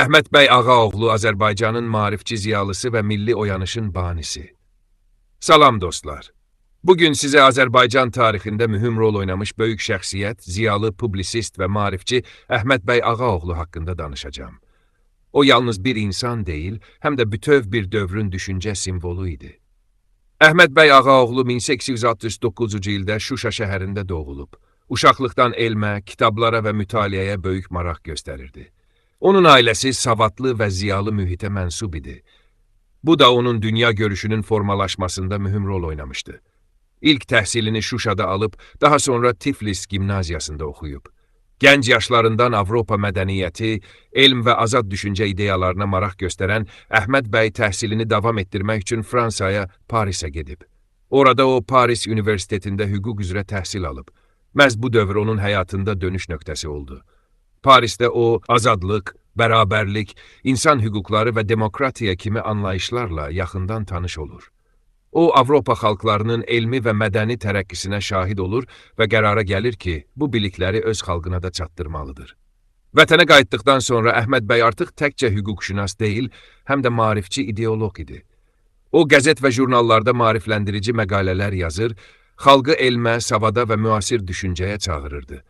Əhməd bəy Ağaoğlu Azərbaycanın maarifçi ziyalısı və milli oyanışın banisi. Salam dostlar. Bugün sizə Azərbaycan tarixində mühüm rol oynamış böyük şəxsiyyət, ziyalı, publisist və maarifçi Əhməd bəy Ağaoğlu haqqında danışacağam. O yalnız bir insan deyil, həm də bütöv bir dövrün düşüncə simvolu idi. Əhməd bəy Ağaoğlu 1869-cu ildə Şuşa şəhərində doğulub. Uşaqlıqdan elmə, kitablara və mütaliəyə böyük maraq göstərirdi. Onun ailəsi savadlı və ziyalı mühitə mənsub idi. Bu da onun dünya görüşünün formalaşmasında mühüm rol oynamışdı. İlk təhsilini Şuşada alıb, daha sonra Tiflis gimnaziyasında oxuyub. Gənc yaşlarından Avropa mədəniyyəti, elm və azad düşüncə ideyalarına maraq göstərən Əhməd bəy təhsilini davam etdirmək üçün Fransaya, Parisə gedib. Orada o Paris Universitetində hüquq üzrə təhsil alıb. Məhz bu dövr onun həyatında dönüş nöqtəsi oldu. Parisdə o azadlıq, bərabərlik, insan hüquqları və demokratiya kimi anlayışlarla yaxından tanış olur. O, Avropa xalqlarının elmi və mədəni tərəqqisinə şahid olur və qərara gəlir ki, bu bilikləri öz xalqına da çatdırmalıdır. Vətənə qayıtdıqdan sonra Əhməd bəy artıq təkcə hüquqşünas deyil, həm də maarifçi ideoloq idi. O, qəzet və jurnallarda maarifləndirici məqalələr yazır, xalqı elmə, savada və müasir düşüncəyə çağırırdı.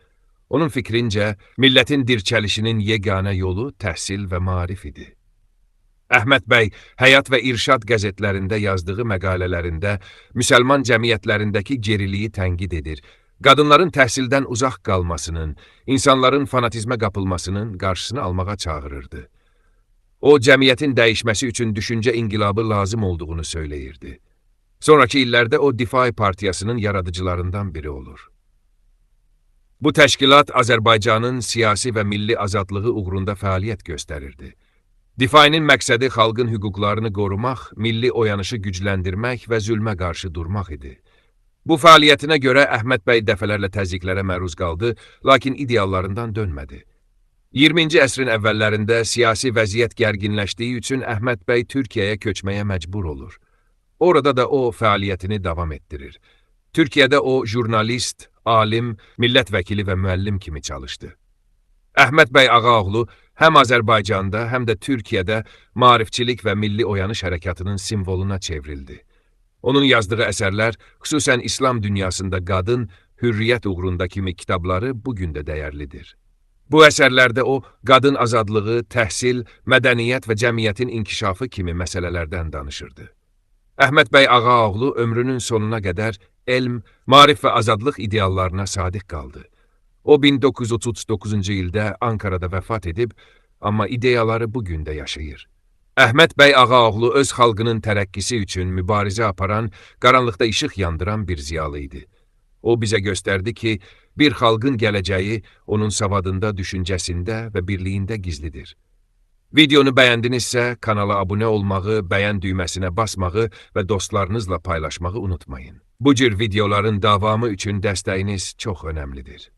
Onun fikrincə, millətin dirçəlişinin yeganə yolu təhsil və maarif idi. Əhməd bəy Həyat və İrşad qəzetlərində yazdığı məqalələrində müsəlman cəmiyyətlərindəki geriliyi tənqid edir, qadınların təhsildən uzaq qalmasının, insanların fanatizmə qapılmasının qarşısını almağa çağırırdı. O, cəmiyyətin dəyişməsi üçün düşüncə inqilabı lazım olduğunu söyləyirdi. Sonraki illərdə o, Difai Partiyasının yaradıcılarından biri olur. Bu təşkilat Azərbaycanın siyasi və milli azadlığı uğrunda fəaliyyət göstərirdi. Difainin məqsədi xalqın hüquqlarını qorumaq, milli oyanışı gücləndirmək və zülmə qarşı durmaq idi. Bu fəaliyyətinə görə Əhməd bəy dəfələrlə təzyiqlərə məruz qaldı, lakin ideallarından dönmədi. 20-ci əsrin əvvəllərində siyasi vəziyyət gərginləşdiyi üçün Əhməd bəy Türkiyəyə köçməyə məcbur olur. Orada da o fəaliyyətini davam etdirir. Türkiyədə o jurnalist, alim, millət vəkili və müəllim kimi çalışdı. Əhməd bəy Ağaoğlu həm Azərbaycanda, həm də Türkiyədə maarifçilik və milli oyanış hərəkatının simvoluna çevrildi. Onun yazdığı əsərlər, xüsusən İslam dünyasında qadın, hürriyyət uğrunda kimi kitabları bu gün də dəyərlidir. Bu əsərlərdə o, qadın azadlığı, təhsil, mədəniyyət və cəmiyyətin inkişafı kimi məsələlərdən danışırdı. Əhməd bəy Ağaoğlu ömrünün sonuna qədər elm, maarif və azadlıq ideallarına sadiq qaldı. O 1939-cu ildə Ankarada vəfat edib, amma ideyaları bu gün də yaşayır. Əhməd bəy Ağaoğlu öz xalqının tərəqqisi üçün mübarizə aparan, qaranlıqda işıq yandıran bir ziyalı idi. O bizə göstərdi ki, bir xalqın gələcəyi onun savadında, düşüncəsində və birliyində gizlidir. Videonu bəyəndinizsə, kanala abunə olmağı, bəyən düyməsinə basmağı və dostlarınızla paylaşmağı unutmayın. Bu cür videoların davamı üçün dəstəyiniz çox önəmlidir.